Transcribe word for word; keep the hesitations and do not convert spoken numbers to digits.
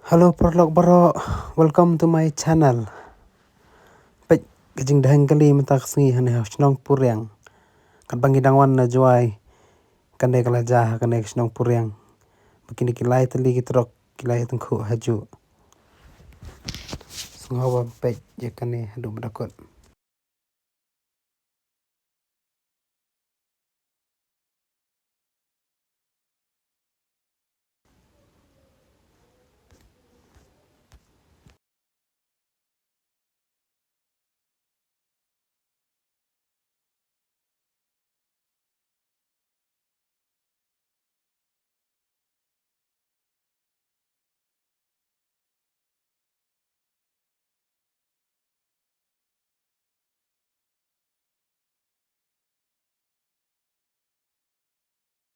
Hello paralok baroh, welcome to my channel. Peit ka jingdheng kali mynta ka sngi hangne ha shnong Puriang. Katba ngi dang wan na Jowai, kane ka la jia ha kane ka shnong Puriang. Ba kine ki lai tylli ki trok ki la ïa tyngkhuh hajuh. Sngewbha ban peit ïa kane haduh ba da kut.